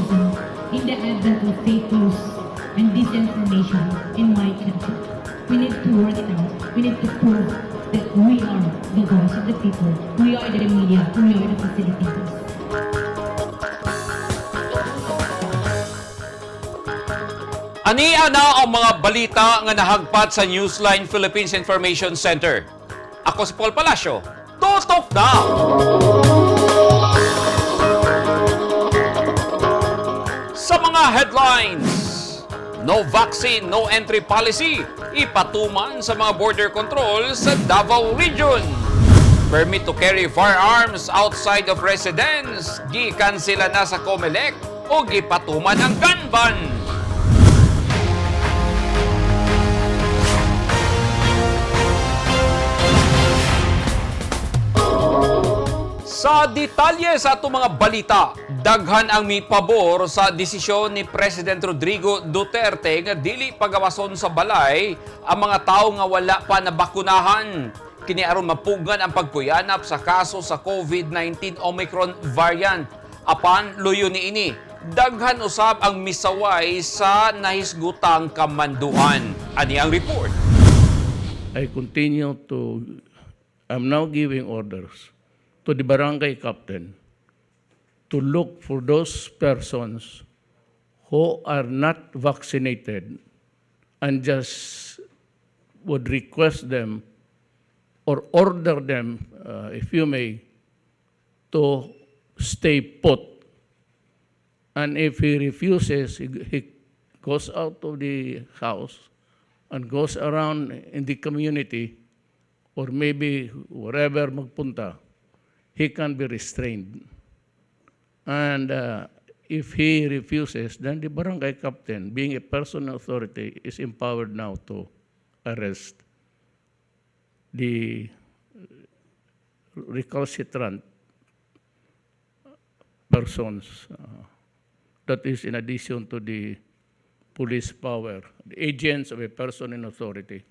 journalism in the advent of fake news and disinformation in my country. We need to work it out. We need to prove that we are the voice of the people. We are the media. We are the facilitators. Ania na ang mga balita nga nahagpat sa Newsline Philippines Information Center. Ako si Paul Palacio. Tutok na! Sa mga headlines, no vaccine, no entry policy, ipatuman sa mga border control sa Davao Region. Permit to carry firearms outside of residence, gikan sila na sa COMELEC o gipatuman ang gun ban. Sa detalye sa atong mga balita, daghan ang mipabor sa desisyon ni President Rodrigo Duterte nga dili pagawason sa balay ang mga tawo nga wala pa nabakunahan. Kini aron mapugan ang pagkuyanap sa kaso sa COVID-19 Omicron variant. Apan luyo niini, daghan usab ang misaway sa nahisgutang kamanduan. Ani ang report. I continue to, I'm now giving orders to the barangay captain to look for those persons who are not vaccinated and just would request them or order them, if you may, to stay put. And if he refuses, he goes out of the house and goes around in the community or maybe wherever magpunta, he can be restrained. And if he refuses, then the barangay captain, being a person of authority, is empowered now to arrest the recalcitrant persons. That is in addition to the police power, the agents of a person in authority.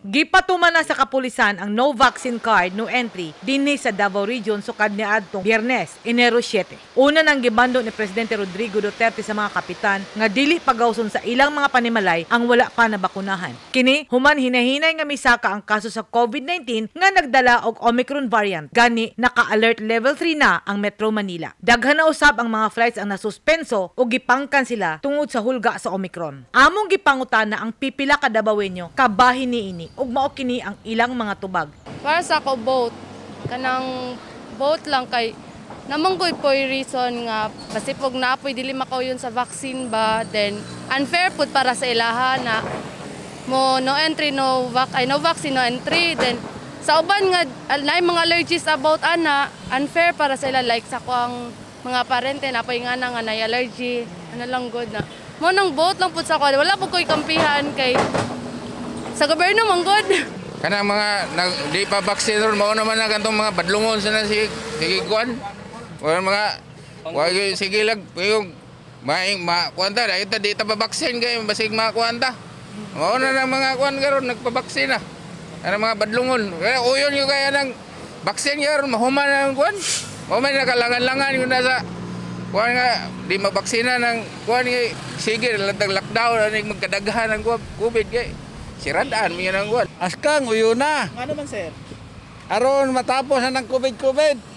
Gipatuman na sa kapulisan ang no vaccine card, no entry dinhi sa Davao Region sukad niadtong Biyernes, Enero 7. Una nang gibando ni Presidente Rodrigo Duterte sa mga kapitan nga dili pagawson sa ilang mga panimalay ang wala pa nabakunahan. Kini human hinahinay nga misaka ang kaso sa COVID-19 nga nagdala og Omicron variant. Gani naka-alert level 3 na ang Metro Manila. Daghan na usab ang mga flights ang nasuspenso o gipangkan sila tungod sa hulga sa Omicron. Among gipangutana ang pipila ka Dabawenyo kabahin niini ug mao kini ang ilang mga tubag. Para sa ako, both. Kanang both lang kay namanggoy po'y reason nga pasipog na po'y dili makauyon sa vaccine ba, then unfair pud para sa ilaha na mo no entry, no vac, ay, no vaccine, no entry. Then sa uban nga naay mga allergies about ana, unfair para sa ila, like sa kuang mga parente na po'y nga na nga nay allergy, ano lang good na mo nang both lang pud sa ako, wala pud ko'y kampihan kay sa gobyerno man good. Kanang mga nag, di pa vaccine ron, mao naman na gantong mga badlungon sa na sige sige kuan. Wala mga wag sige lag yung maing ma kuan ta dahil ta di ta pa vaccine kay basig makuan ta. Mao na nang mga kuan karon nagpa-vaccine na. Kanang mga badlungon. Kaya uyon yung kaya nang vaccine karon mahuman na ang kuan. Mao man nakalangan-langan yun na sa kuan nga di mabaksina ng kuan kay sige lantag lockdown ani magkadaghan ang kuan COVID kay siradaan mi ang kuan. Askang, uyo na. Ano man, sir? Aron matapos na ng COVID-COVID.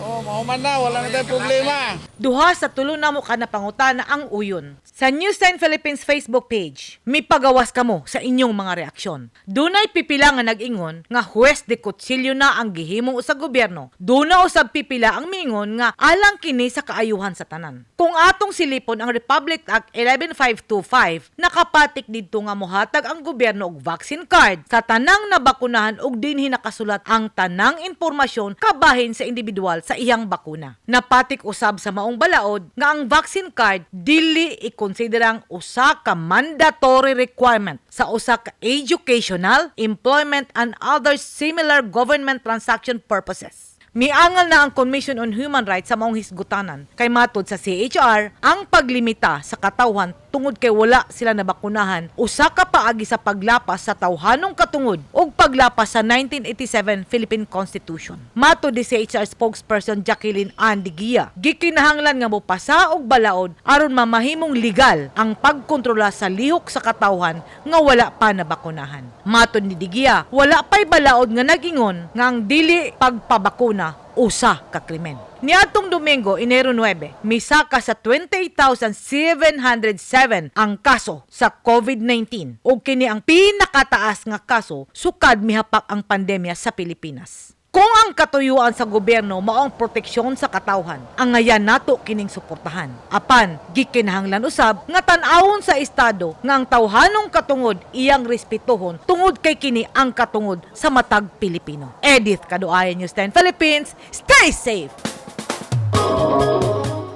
Oh, mahuman na, wala na tayong problema. Duha sa tulo namo ka napangutana ang uyon. Sa News 10 Philippines Facebook page, mipagawas kamo sa inyong mga reaksyon. Dunay pipila nga nag-ingon nga huwes de kutsilyo na ang gihimong sa gobyerno. Duna usab pipila ang miingon nga alang kini sa kaayuhan sa tanan. Kung atong silipon ang Republic Act 11525, nakapatik didto nga mohatag ang gobyerno og vaccine card sa tanang nabakunahan og dinhi nakasulat ang tanang impormasyon kabahin sa individual sa iyang bakuna. Napatik usab sa maong balaod nga ang vaccine card dili ikonsiderang usa ka mandatory requirement sa usa ka educational, employment and other similar government transaction purposes. Miangal na ang Commission on Human Rights sa maong hisgutanan. Kay matod sa CHR, ang paglimita sa katawhan tungod kay wala sila nabakunahan usa ka paagi sa paglapas sa tawhanong katungod ug paglapas sa 1987 Philippine Constitution. Matod ni CHR spokesperson Jacqueline Ann Digia, gikinahanglan nga mopasa og balaod aron mamahimong legal ang pagkontrola sa lihok sa katawhan nga wala pa nabakunahan. Matod ni Digia, wala pa'y balaod nga nag-ingon nga ang dili pagpabakuna usa ka krimen. Niadtong Domingo, Enero 9, misaka sa 28,707 ang kaso sa COVID-19 ug kini ang pinakataas nga kaso sukad mihapak ang pandemya sa Pilipinas. Kung ang katuyuan sa gobyerno mao ang proteksyon sa katawhan, ang ngayan nato kining suportahan. Apan, gikinahanglan usab nga tan-awon sa estado nga ang tawhanong katungod iyang respetuhon tungod kay kini ang katungod sa matag Pilipino. Edith Kaduayan, News 10 Philippines, stay safe!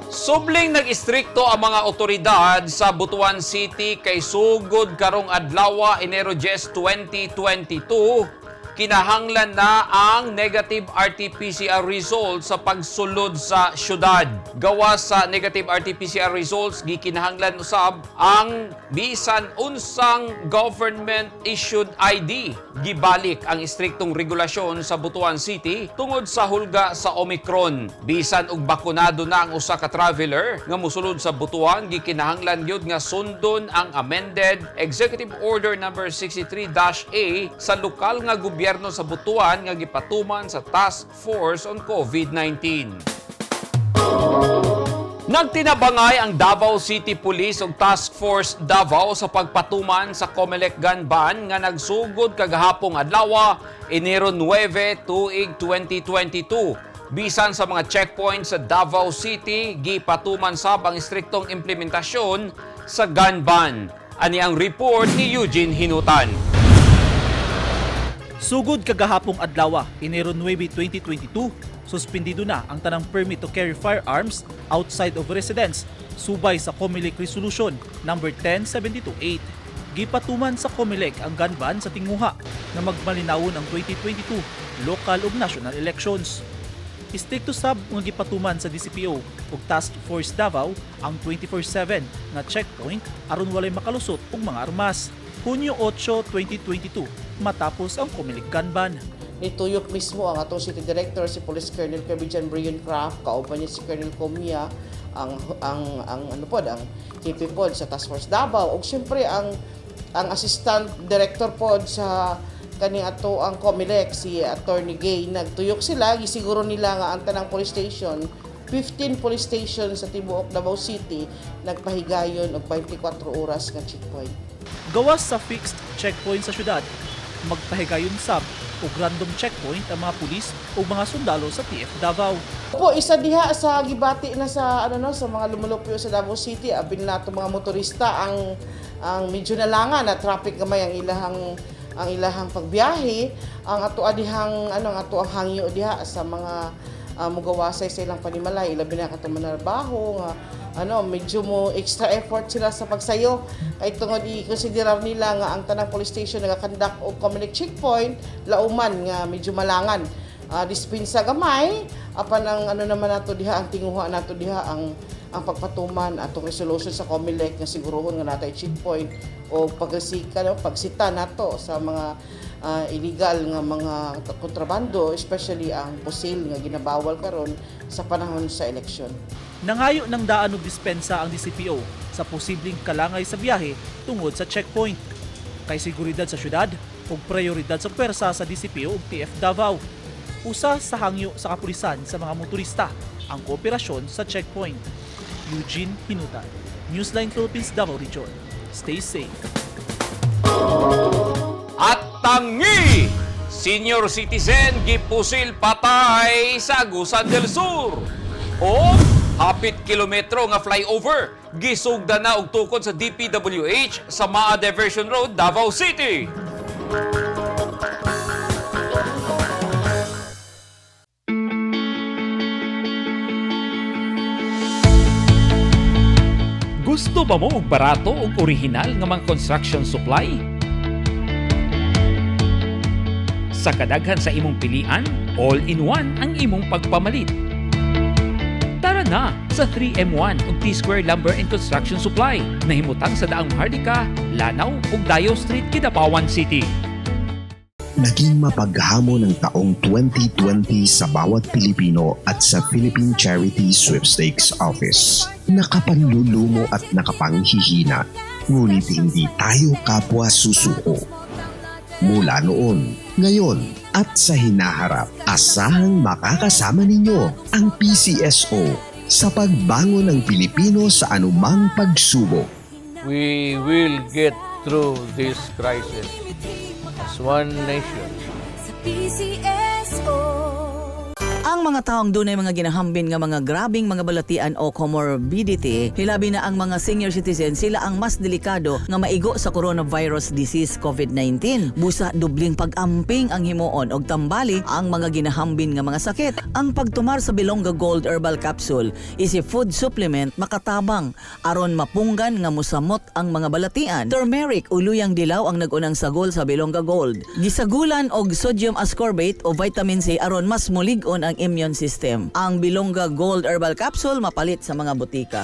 Subling nag-istrikto ang mga otoridad sa Butuan City kay sugod karong adlaw, Enero 10, 2022, kinahanglan na ang negative RT-PCR results sa pagsulod sa syudad. Gawas sa negative RT-PCR results, gikinahanglan usab ang bisan unsang government issued ID. Gibalik ang istriktong regulasyon sa Butuan City tungod sa hulga sa Omicron. Bisan og bakunado na ang usa ka traveler nga mosulod sa Butuan, gikinahanglan gyud nga sundon ang amended Executive Order number 63-A sa lokal nga gobyerno sa Butuan nga gipatuman sa Task Force on COVID-19. Nagtinabangay ang Davao City Police ug Task Force Davao sa pagpatuman sa COMELEC gun ban nga nagsugod kagahapong adlaw, Enero 9, tuig 2022. Bisan sa mga checkpoints sa Davao City, gipatuman sab ang istriktong implementasyon sa gun ban. Ani ang report ni Eugene Hinutan. Sugod kagahapong adlaw, Enero 9, 2022, suspendido na ang tanang permit to carry firearms outside of residence subay sa COMELEC Resolution number 10728. Gipatuman sa COMELEC ang gun ban sa tinguha na magmalinawon ang 2022 local ug national elections. Istrikto sab nga gipatuman sa DCPO ug Task Force Davao ang 24/7 nga checkpoint aron walay makalusot og mga armas. Hunyo 8, 2022, matapos ang COMELEC gun ban. Nituyok mismo ang atong City Director, si Police Colonel Kirbyjan Brian Craft, kauban niya si Colonel Comia, ang ano pod, ang KP pod sa Task Force Davao, ug siyempre ang Assistant Director pod sa kani ato ang COMELEC, si Attorney Gay. Nagtuyok sila, gisiguro nila nga ang tanang police station, 15 police station sa tibuok Davao City, nagpahigayon og 24 oras nga checkpoint. Gawas sa fixed checkpoint sa syudad, magpahigayon sab og random checkpoint ang mga pulis o mga sundalo sa TF Davao. Po, isa diha sa gibati na sa ano, no, sa mga lumulupyo sa Davao City, apil nato mga motorista ang medyo nalangan na traffic gamay ang ilahang pagbiyahe. Ang ato dihang ano, ang ato ang hangyo diha sa mga mugawasay sa ilang panimalay, ilabi na katong manarbaho nga ano, medyo mo extra effort sila sa pagsayo kay tungod i-considerar nila nga ang tanang police station nagakandak og COMELEC checkpoint, lauman nga medyo malangan, dispensa gamay. Apan ang ano naman nato diha, ang tinguha nato diha ang pagpatuman atong resolution sa COMELEC nga siguruhon nga natay checkpoint o pagresika, no, pagsita nato sa mga illegal nga mga kontrabando, especially ang pusil nga ginabawal karon sa panahon sa eleksyon. Nangayo ng daan og dispensa ang DCPO sa posibleng kalangay sa biyahe tungod sa checkpoint. Kay seguridad sa syudad ug prioridad sa pwersa sa DCPO ug TF Davao. Usa sa hangyo sa kapulisan sa mga motorista ang kooperasyon sa checkpoint. Eugene Hinutan, Newsline Philippines Davao Region. Stay safe. At tangi! Senior citizen gipusil patay sa Agusan del Sur. O hapit kilometro nga flyover gisugda na og tukod sa DPWH sa Maa Diversion Road, Davao City. Gusto ba mo og barato ug orihinal nga mga construction supply? Sa kadaghan sa imong pilian, all-in-one ang imong pagpamalit. Tara na! sa 3M1 ug T-Square Lumber and Construction Supply. Nahimutang sa Daang Maharlika, Lanao ug Dayo Street, Kidapawan City. Naging mapaghamon ang taong 2020 sa bawat Pilipino at sa Philippine Charity Sweepstakes Office. Nakapanlulumo at nakapanghihina, ngunit hindi tayo kapwa susuko. Mula noon, ngayon at sa hinaharap, asahang makakasama ninyo ang PCSO sa pagbangon ng Pilipino sa anumang pagsubok. We will get through this crisis as one nation. Ang mga taong dunay mga ginahambin nga mga grabing mga balatian o comorbidity, hilabi na ang mga senior citizen, sila ang mas delikado nga maigo sa coronavirus disease COVID-19. Busa dubling pag-amping ang himuon og tambali ang mga ginahambin nga mga sakit. Ang pagtumar sa Bilongga Gold Herbal Capsule is a food supplement makatabang aron mapunggan nga musamot ang mga balatian. Turmeric o luyang dilaw ang nagunang sagol sa Bilongga Gold. Gisagulan og sodium ascorbate o vitamin C aron mas mulig-on ang immune system. Ang Bilongga Gold Herbal Capsule mapalit sa mga botika.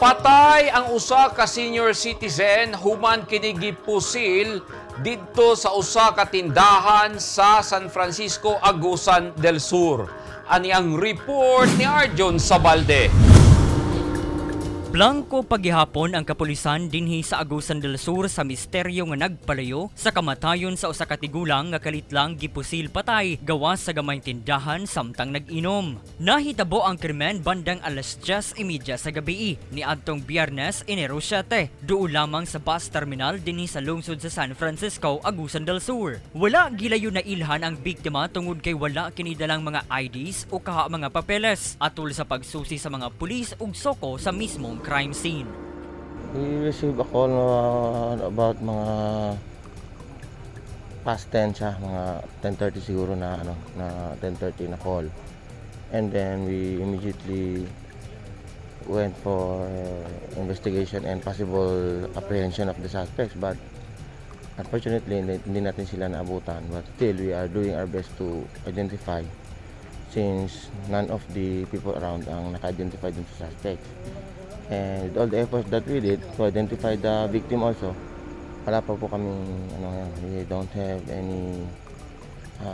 Patay ang usa ka senior citizen human kini gipusil didto sa usa ka tindahan sa San Francisco, Agusan del Sur. Ani ang report ni Arjon Sabalde. Blanco paghihapon ang kapulisan dinhi sa Agusan del Sur sa misteryo nga nagpalayo sa kamatayon sa usa ka tigulang nga kalitlang gipusil patay gawas sa gamayng tindahan samtang nag-inom. Nahitabo ang krimen bandang alas 10:30 sa gabii niadtong Biyernes, Enero 7, duol lamang sa bus terminal dinhi sa lungsod sa San Francisco, Agusan del Sur. Wala gilayo na ilhan ang biktima tungod kay wala kini dalang mga IDs o kaha mga papeles atol sa pagsusi sa mga pulis ug soko sa mismong crime scene. We received a call about mga past 10 siya, mga 10:30 siguro na ano, na 10:30 na call. And then we immediately went for investigation and possible apprehension of the suspects, but unfortunately hindi natin sila naabutan, but still we are doing our best to identify since none of the people around ang naka-identify dun sa suspects. And with all the efforts that we did to identify the victim also, wala pa po kaming ano ngayon, we don't have any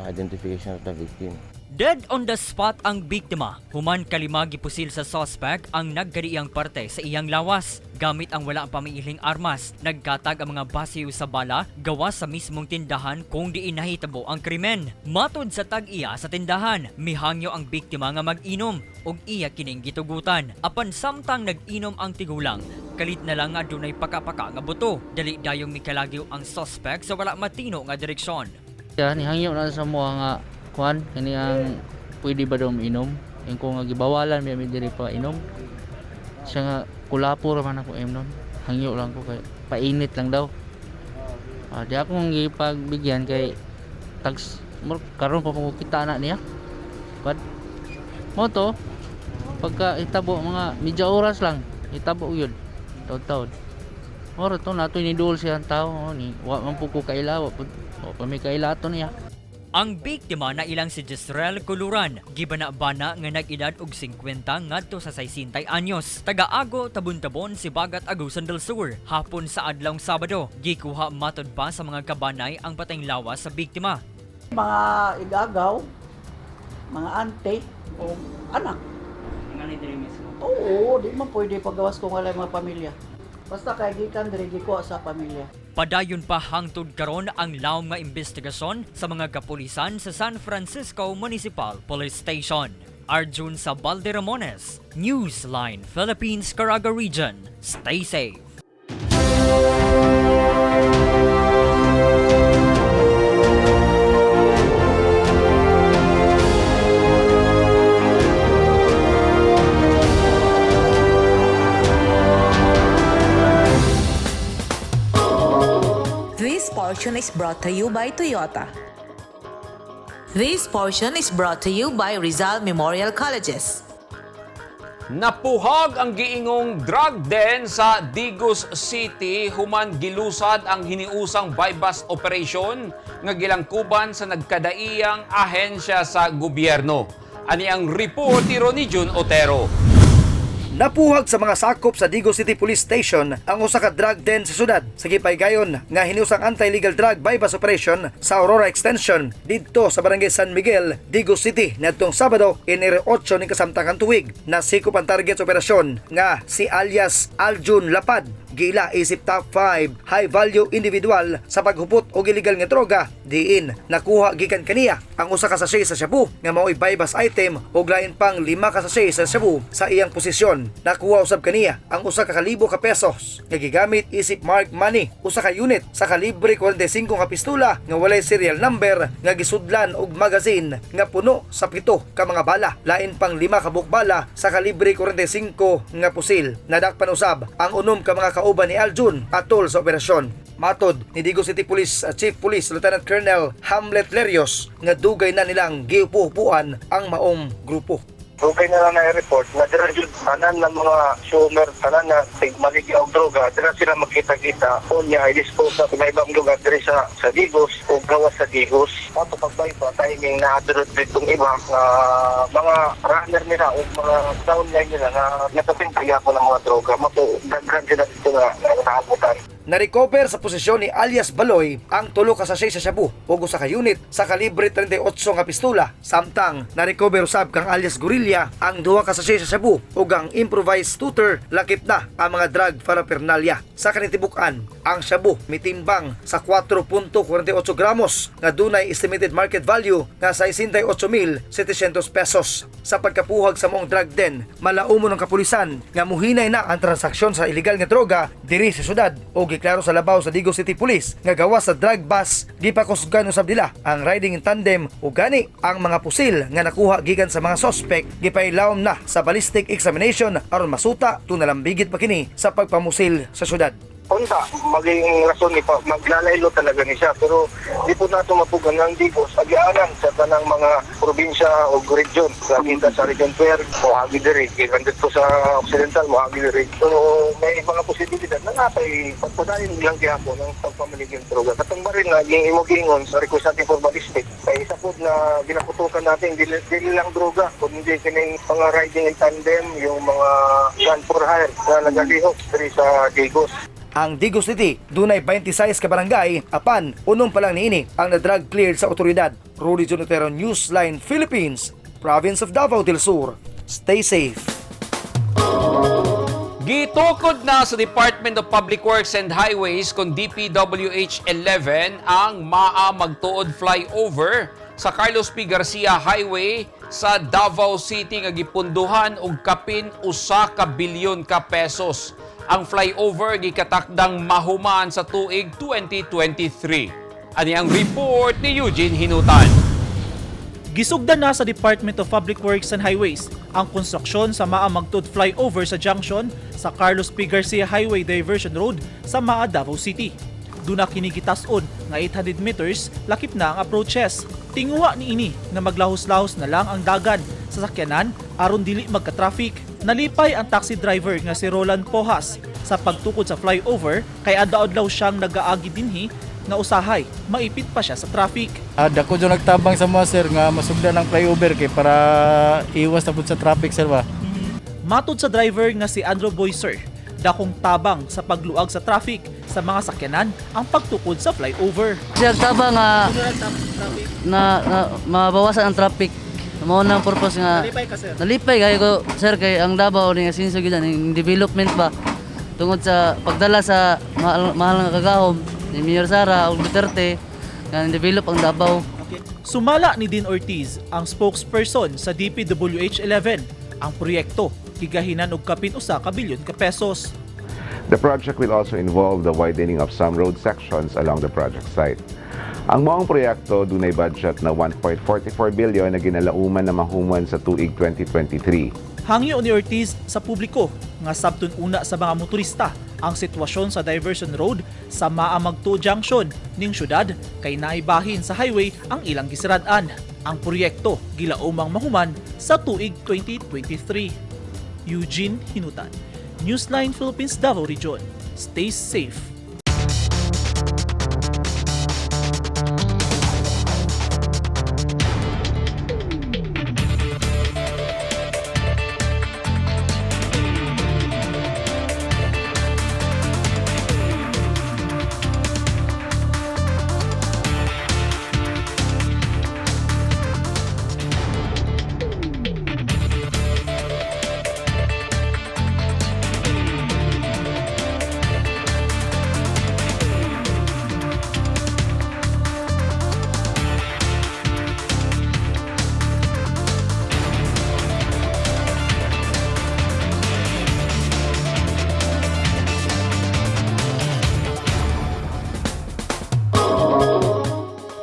identification of the victim. Dead on the spot ang biktima. Human kalima gipusil sa suspect ang nagkariang parte sa iyang lawas. Gamit ang wala pamiiling armas, nagkatag ang mga basiyo sa bala gawas sa mismong tindahan kung diin nahitabo ang krimen. Matod sa tag-iya sa tindahan, mihangyo ang biktima nga mag-inom ug iya kining gitugutan. Apan samtang nag-inom ang tigulang, kalit na lang nga dunay pakapaka nga buto. Dali dayong mikalagyo ang suspect sa wala matino nga direksyon. Ya, nihangyo na sa mga nga kuan kani ang pwede ba daw inom? Yung ko nga gibawalan mi diri pa inom. Siya nga kulapo ra man ako imnon. Hangyo lang ko kay painit lang daw. Di ako gipagbigyan kay tags karon pa ko kita na niya. Kuan mo to pagka itabo mga medya oras lang itabo yun taon-taon. Oro to nato ni duol siya ang tao oh, ni wa man po ko kaila wa pa mi kaila ato niya. Ang biktima na ilang si Jezreel Kuluran, gibana-bana nga nag-edad og 50 ngadto sa 60 anyos. Taga-ago Tabon-Tabon si Bagat Agusan del Sur. Hapon sa adlawng Sabado, gikuha matod pa sa mga kabanay ang patayng lawas sa biktima. Mga igagaw, mga ante, o anak. Oo, di man pwede pagawas kung wala mga pamilya. Basta kay gikan diri gikuha sa pamilya. Padayon pa hangtod karon ang lawom nga investigasyon sa mga kapulisan sa San Francisco Municipal Police Station. Arjun Sabalde Ramones, Newsline, Philippines, Caraga Region. Stay safe. Portion is brought to you by Toyota. This portion is brought to you by Rizal Memorial Colleges. Napuhag ang giingong drug den sa Digos City human gilusad ang hiniusang buy-bust operation nga gilangkuban sa nagkadaiyang ahensya sa gobyerno. Ani ang report ni Ronnie Jun Otero. Napuhag sa mga sakop sa Digos City Police Station ang usa ka drug den sa syudad sa gipaygayon nga hiniusang anti-illegal drug buy-bust operation sa Aurora Extension didto sa Barangay San Miguel, Digos City niadtong Sabado, Enero 8 ning kasamtangan tuig. Nasikop ang target sa operasyon nga si alias Aljun Lapad, giila isip top 5 high value individual sa paghupot og illegal nga droga, diin nakuha gikan kaniya ang usa ka sachet sa shabu nga mao'y buy-bust item ug lain pang 5 ka sachet sa shabu sa iyang posisyon. Nakuha usab kaniya ang 1,000 ka pesos nga gigamit isip mark money, usa ka unit sa kalibre 45 ka pistola nga walay serial number nga gisudlan og magazine nga puno sa 7 ka mga bala, lain pang 5 ka bala sa kalibre 45 nga pusil. Nadakpan usab ang 6 ka mga kauban ni Aljun atol sa operasyon. Matod ni Digos City Police Chief Police Lieutenant Colonel Hamlet Lerios nga dugay na nilang giupo-upuan ang maong grupo. Dugay na lang na-report na dira jud tanan ng mga consumer, tanan na tigmaligi og droga, dira sila magkita-kita. Unya i-dispose sa ibang lugar diri sa Digos o gawas sa Digos. Ato pagbay pa timing na adurot ditong iba nga mga runner nila o mga downline nila na napapintaya ko ng mga droga. Mato daghan sila dito na naabutan. Na-recover sa posisyon ni alias Baloy ang 3 ka sachet sa shabu ug usa ka unit sa kalibre 38 nga pistola. Samtang na-recover usab kang alias Gorilla ang 2 ka sachet sa shabu ug ang improvised shooter, lakip na ang mga drug paraphernalia. Sa kanitibuk-an, ang shabu mitimbang sa 4.48 gramos nga dunay estimated market value nga 68,700 pesos. Sa pagkapuhag sa maong drug den, malaumon ang kapulisan nga muhinay na ang transaksyon sa illegal nga droga diri sa syudad o giklaro sa labaw sa Digos City Police nga gawas sa drug bust, gipakusgan usab nila ang riding in tandem, ug gani ang mga pusil nga nakuha gikan sa mga suspect gipailawom na sa ballistic examination aron masuta kung nalambigit pa kini sa pagpamusil sa syudad. Unta maging rason ni pa maglalaylo talaga ni siya, pero di po nato mapugan ng Digos agianan sa tanang mga probinsya o region. Sa kita sa Region 12 moagi diri, gikan dito sa Occidental moagi diri. So may mga posibilidad na natay pagpadayon lang gihapon ang pagpamaligyan droga. Katong baril na ging imo giingon sa request natin for ballistic, kay isa pod na ginaputukan natin, dili lang droga kundi kining mga riding in tandem, yung mga gun for hire na nagalihok diri sa Digos. Ang Digos City dunay 26 ka barangay, apan 6 pa lang niini ang na-drug cleared sa otoridad. Rudy Junotero, Newsline Philippines, Province of Davao del Sur. Stay safe. Gitukod na sa Department of Public Works and Highways kon DPWH 11 ang Maa Magtuod Flyover sa Carlos P. Garcia Highway sa Davao City nga gipunduhan og kapin 1 ka bilyon ka pesos. Ang flyover gikatakdang mahuman sa tuig 2023. Ani ang report ni Eugene Hinutan. Gisugdan na sa Department of Public Works and Highways ang konstruksyon sa Maa Magtuod Flyover sa junction sa Carlos P. Garcia Highway Diversion Road sa Maa, Davao City. Duna kini gitas-on nga 800 meters, lakip na ang approaches. Tinguha niini nga maglahos-lahos na lang ang dagan sa sakyanan aron dili magka-traffic. Nalipay ang taxi driver nga si Roland Pojas sa pagtukod sa flyover kay adlaw-adlaw siyang nagaagi dinhi nga usahay maipit pa siya sa traffic. Dako jud nagtabang sa mga, sir, nga masugdan ang flyover kay para iwas na pud sa traffic, sir ba. Matod sa driver nga si Andrew Boyser, dakong tabang sa pagluag sa traffic sa mga sakyanan ang pagtukod sa flyover. Sir, tabang nga na mabawasan ang traffic. Mao na ang purpose nga. Nalipay ka, sir? Nalipay kayo ko, sir, kay ang Davao ni asinso gyud ang development ba tungod sa pagdala sa mahal, mahal nga kagahom ni Mayor Sara ug Duterte nga develop ang Davao. Sumala ni Dean Ortiz, ang spokesperson sa DPWH 11, ang proyekto gigahinan og kapin 1 ka bilyon ka pesos. The project will also involve the widening of some road sections along the project site. Ang maong proyekto dunay budget na 1.44 billion na ginalauman na mahuman sa tuig 2023. Hangyo ni Ortiz sa publiko nga sabton una sa mga motorista ang sitwasyon sa Diversion Road sa Maamagto Junction ning syudad kay naibahin sa highway ang ilang gisirad-an. Ang proyekto gilaumang mahuman sa tuig 2023. Eugene Hinutan, Newsline Philippines Davao Region. Stay safe.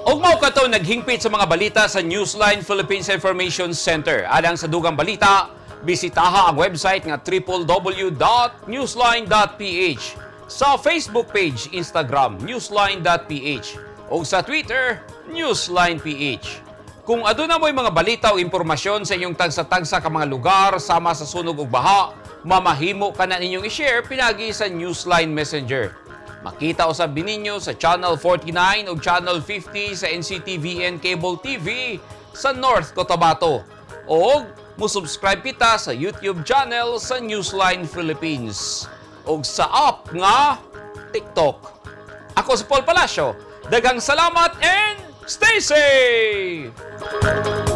Ug mao kato naghingpit sa mga balita sa Newsline Philippines Information Center. Alang sa dugang balita, bisitaha ang website nga www.newsline.ph. Sa Facebook page, Instagram, newsline.ph o sa Twitter, newsline.ph. Kung aduna mo'y mga balita o impormasyon sa inyong tagsa-tagsa ka mga lugar sama sa sunog ug baha, mamahimo ka na ninyong i-share pinagi sa Newsline Messenger. Makita usab ninyo sa Channel 49 o Channel 50 sa NCTVN Cable TV sa North Cotabato. O mo-subscribe kita sa YouTube channel sa Newsline Philippines o sa app nga TikTok. Ako si Paul Palacio. Daghang salamat and stay safe!